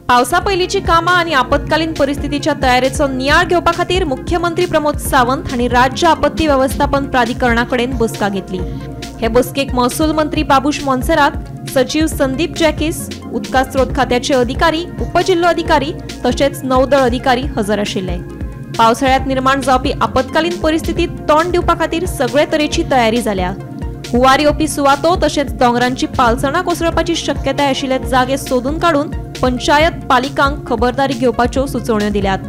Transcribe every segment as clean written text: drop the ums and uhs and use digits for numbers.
पावसा पयलींची कामां आनी आपत्कालीन परिस्थितीच्या तयारेचो नियाळ घेवपा खातीर मुख्यमंत्री प्रमोद सावंत हांणी राज्य आपत्ती वेवस्थापन प्राधिकरणा कडेन बसका घेतली. हे बसकेक महसूल मंत्री बाबूश मोन्सेरात, सचिव संदीप जॅकीस, उदका स्रोत खात्याचे अधिकारी, उपजिल्होधिकारी तशेंच नौदळ अधिकारी हजर आशिल्ले. पावसाळ्यात निर्माण जावपी आपत्कालीन परिस्थितीत तोंड दिवपा खातीर सगळे तरेची तयारी जाल्या. हुंवार येवपी सुवातो तशेंच दोंगरांची पालसणां कोसळपाची शक्यताय आशिल्ले जागे सोदून काडून पंचायत पालिकांक खबरदारी घेवपाच्यो सुचोवण्यो दिल्यात.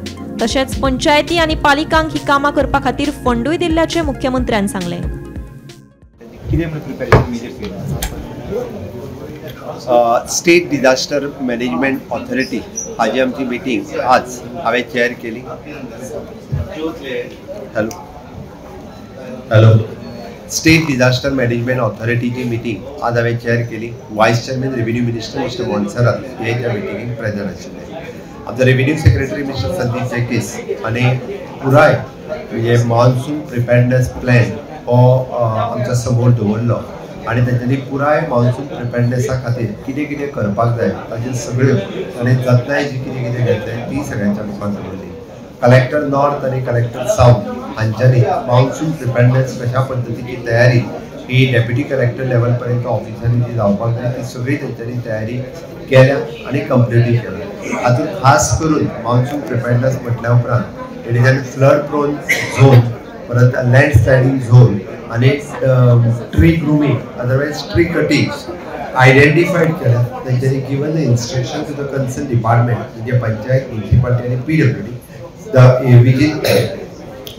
तशेंच पंचायती आनी पालिकांक ही कामां करपा खातीर फंडूय दिल्ल्याचें मुख्यमंत्र्यान सांगलें. स्टेट डिझास्टर मॅनेजमेंट ऑथॉरिटी हाजी आमची मिटींग आज हांवें चेअर केली. Hello hello state disaster management ऑथॉरिटीची meeting आज हांवें चेअर केली. Vice chairman revenue minister mister Monserrate हे त्या मिटिंगेक प्रेजंट आशिल्ले. आमचो revenue secretary mister Sandeep Jacques आनी पुराय म्हणजे मॉन्सून प्रिपेर्डनेस प्लॅन हो आमच्या समोर दवरलो आनी तेंच्यांनी पुराय मॉन्सून प्रिपेर्डनेसा खातीर कितें कितें करपाक जाय ताचेर सगळ्यो आनी जतनाय जी कितें कितें घेतले ती सगळ्यांच्या मुखार दवरली. कलेक्टर नॉर्थ आनी कलेक्टर सावथ हांच्यांनी मॉन्सून प्रिपेर्डनेस कशा पद्दतीची तयारी ही डेप्युटी कलेक्टर लेवल पर्यंत ऑफिसरांनी जी जावपाक जाय ती सगळी तेंच्यांनी तयारी केल्या आनी कंप्लिटूय केल्या. हातूंत खास करून मॉन्सून प्रिपेर्डनेस म्हटल्या उपरांत it is an flood prone zone, परत लँडस्लायडींग झोन आनी tree grooming otherwise tree cutting identified केल्या. तेंच्यांनी given the instruction to the concern department म्हणजे पंचायत, म्युनिसिपालिटी आनी पीडब्ल्यूडी the within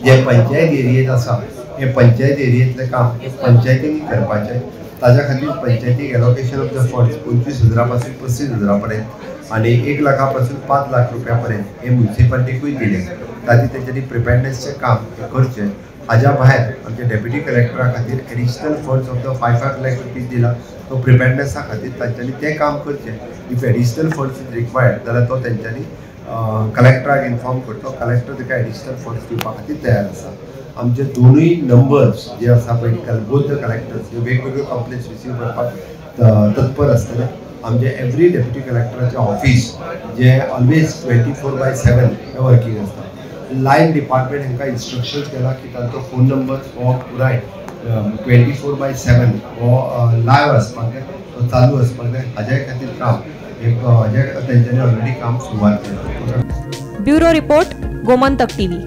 जे पंचायत एरियेंत आसा हे पंचायत एरियेंतलें काम हे पंचायतींनी करपाचें. ताज्या खातीर पंचायतीक एलोकेशन ऑफ the funds 25,000 पासून 35,000 पर्यंत आनी 1 लाखा पासून 5 लाख रुपया पर्यंत हे म्युनिसिपालिटीकूय दिले. ताची तेंच्यांनी प्रिपेर्डनेसचें काम हें करचें. हाज्या भायर आमच्या डेप्युटी कलेक्टरा खातीर additional funds of the 5-5 lakh rupees दिला तो प्रिपेर्डनेसा खातीर तांच्यांनी तें काम करचें. If additional funds is required जाल्यार तो तेंच्यांनी कलेक्टराक इन्फॉर्म करचो. कलेक्टर ताका एडिशनल फंड्स दिवपा खातीर तयार आसा. आमचे दोनूय नंबर्स जे आसा पळय बोथ the collectors हे वेगवेगळ्यो कंप्लेन्स रिसीव करपाक तत्पर आसतले. आमचे एवरी डेप्युटी कलेक्टराचें ऑफीस जे ऑलवेज 24/7 हे वर्कींग आसता. लायन डिपार्टमेंट हांकां इन्स्ट्रक्शन्स केला की तांचो फोन नंबर हो पुराय 24/7 हो लायव आसपाक जाय, तो चालू आसपाक जाय. हाज्या खातीर काम हाज्या तेंच्यांनी ऑलरेडी काम सुरवात केलां. Bureau report, Gomantak TV.